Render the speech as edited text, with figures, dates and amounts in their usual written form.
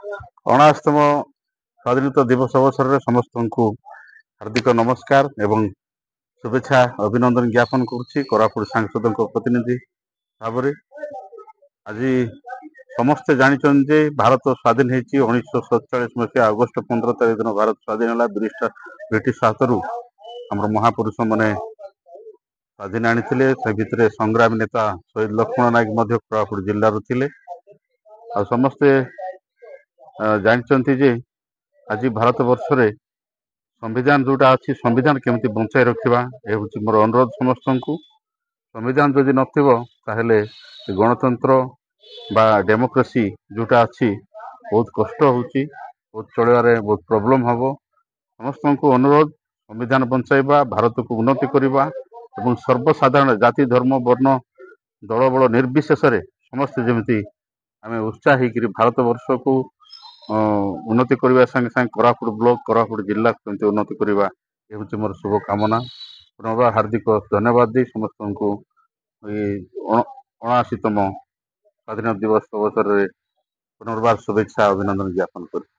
79ତମ ସ୍ୱାଧୀନତା ଦିବସ ଅବସରରେ ସମସ୍ତଙ୍କୁ ହାର୍ଦ୍ଦିକ ନମସ୍କାର ଏବଂ ଶୁଭେଚ୍ଛା ଅଭିନନ୍ଦନ ଜ୍ଞାପନ କରୁଛି କୋରାପୁଟ ସାଂସଦଙ୍କ ପ୍ରତିନିଧି ଭାବରେ। ଆଜି ସମସ୍ତେ ଜାଣିଛନ୍ତି ଯେ ଭାରତ ସ୍ୱାଧୀନ ହେଇଛି 1947 ମସିହା ଅଗଷ୍ଟ 15 ତାରିଖ ଦିନ ଭାରତ ସ୍ୱାଧୀନ ହେଲା। ବ୍ରିଟିଶ ହାତରୁ ଆମର ମହାପୁରୁଷ ମାନେ ସ୍ୱାଧୀନ ଆଣିଥିଲେ। ସେ ଭିତରେ ସଂଗ୍ରାମୀ ନେତା ଶହୀଦ ଲକ୍ଷ୍ମଣ ନାୟକ ମଧ୍ୟ କୋରାପୁଟ ଜିଲ୍ଲାରୁ ଥିଲେ। ଆଉ ସମସ୍ତେ ଜାଣିଛନ୍ତି ଯେ ଆଜି ଭାରତ ବର୍ଷରେ ସମ୍ବିଧାନ ଯୋଉଟା ଅଛି, ସମ୍ବିଧାନ କେମିତି ବଞ୍ଚାଇ ରଖିବା, ଏ ହେଉଛି ମୋର ଅନୁରୋଧ ସମସ୍ତଙ୍କୁ। ସମ୍ବିଧାନ ଯଦି ନଥିବ, ତାହେଲେ ଗଣତନ୍ତ୍ର ବା ଡେମୋକ୍ରେସି ଯୋଉଟା ଅଛି, ବହୁତ କଷ୍ଟ ହେଉଛି, ବହୁତ ଚଳିବାରେ ବହୁତ ପ୍ରୋବ୍ଲେମ ହବ। ସମସ୍ତଙ୍କୁ ଅନୁରୋଧ, ସମ୍ବିଧାନ ବଞ୍ଚାଇବା, ଭାରତକୁ ଉନ୍ନତି କରିବା ଏବଂ ସର୍ବସାଧାରଣ ଜାତି, ଧର୍ମ, ବର୍ଣ୍ଣ, ଦଳ ବଳ ନିର୍ବିଶେଷରେ ସମସ୍ତେ ଯେମିତି ଆମେ ଉତ୍ସାହ ହେଇକିରି ଭାରତ ବର୍ଷକୁ ଉନ୍ନତି କରିବା ସାଙ୍ଗେ ସାଙ୍ଗେ କୋରାପୁଟ ବ୍ଲକ, କୋରାପୁଟ ଜିଲ୍ଲାକୁ କେମିତି ଉନ୍ନତି କରିବା, ଏ ହେଉଛି ମୋର ଶୁଭକାମନା। ପୁନର୍ବାର ହାର୍ଦ୍ଦିକ ଧନ୍ୟବାଦ ଦେଇ ସମସ୍ତଙ୍କୁ ଏଇ 79ତମ ସ୍ୱାଧୀନତା ଦିବସ ଅବସରରେ ପୁନର୍ବାର ଶୁଭେଚ୍ଛା ଅଭିନନ୍ଦନ ଜ୍ଞାପନ କରୁଛି।